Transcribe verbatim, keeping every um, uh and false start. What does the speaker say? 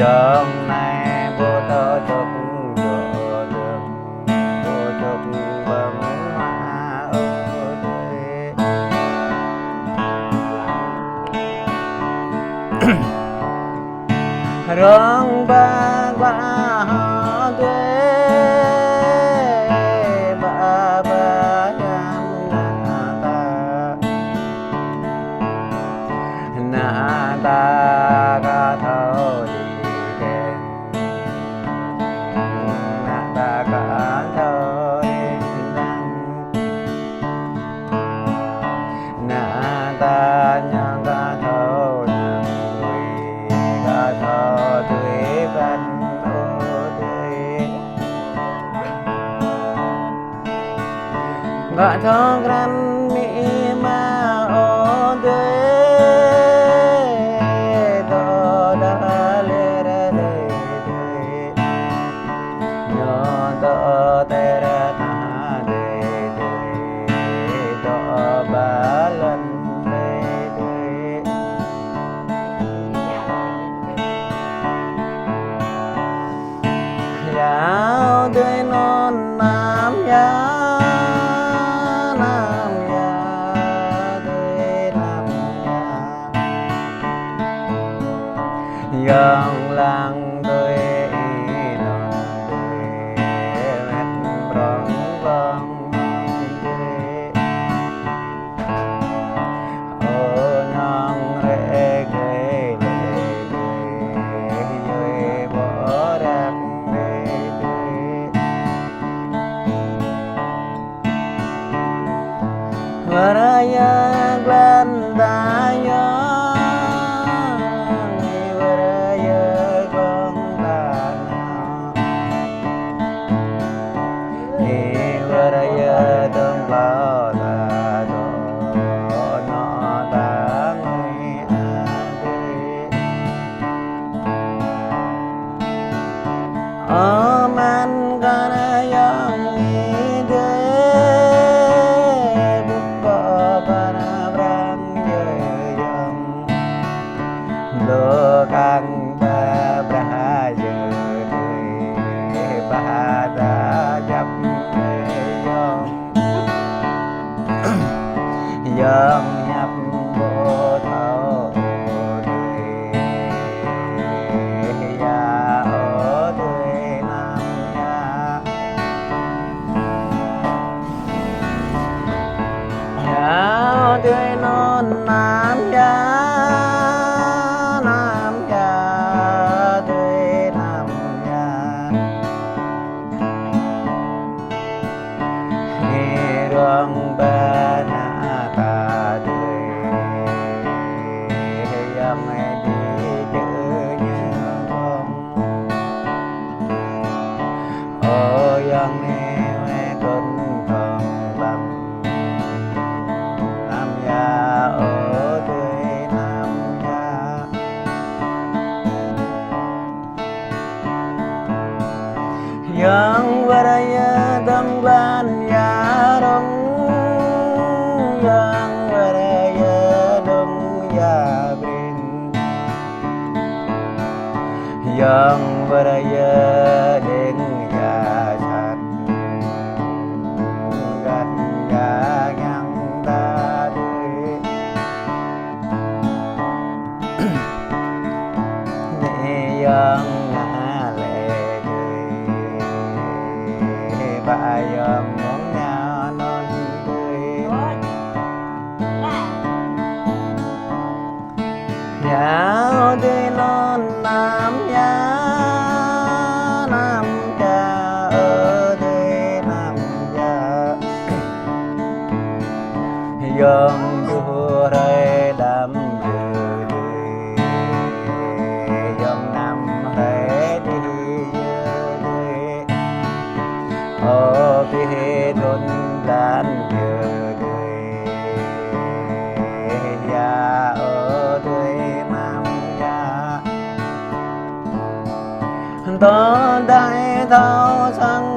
Yŏng anai ƀu thâo dŏ dơ̆ng, ƀu dŏ ƀơ̆ng mă ôh tui. Rŏng ba glăi hŏ tui, ba ba hiam ană ta. Ană ta aka thâo đĭ đen, ană ta aka thâo đĭ đăng. Ană ta ñu aka thâo năng tui, aka thâo tui păn ôh tui. Aka thâo krăn amĭ ama ôh tui, dŏ đah lir tui tui. Ñu dŏ tơr tah tui tui, dŏ ba lŏn tui tui. Yua tui anŭn anăm yua, anăm yua, tui anăm yua. Yŏng lăng tui anŭn tui, met prong prong tui. Ơ ñong rĕ gơi lĕ gơi, yơi ƀô̆ răk lĕ gơi. Wơr yơh glăn ta yŏng, wơr yơh glông ta nao. Ih wơr yơh tơm klâo ta dŏ, anŏ ta ngui adih. Ơ mơ̆n kar yŏng ih dơi, ƀuh kơ pơna prang jơi yŏng. Dŏ kang ba brah jơi tui, ba ta jăp jơi yŏng. Yŏng hiăp ƀu thâo ôh tui, yua ôh tui anăm yua. Yua tui anŭn anăm yua, anăm yua, tui anăm yua. Ih rŏng ba ană ta tui, yŏng ih đĭ čư̆ ñu ƀơ̆ng. Ơ yŏng ih wai kŭn kŏng ƀăng, anăm yua ôh tui anăm yua. Yŏng wơr yơh tơm glăn ia rŏng, yŏng wơr yơh dŏng ia bring. Yŏng wơr yơh đing ia sat, găn ia ñang ta tui. Anai yŏng ngă lĕ tui, ba yŏng mơ̆ng ngă anŭn tui. Yua tui anŭn anăm yua, anăm yua, ơ tui anăm yua. Yŏng juh hrơi đăm yơh tui, yŏng năm hrơi đih yơh tui. Ơ pih thun blan yơh tui, yua ôh tui anăm yua. Tơdah ih thâo sang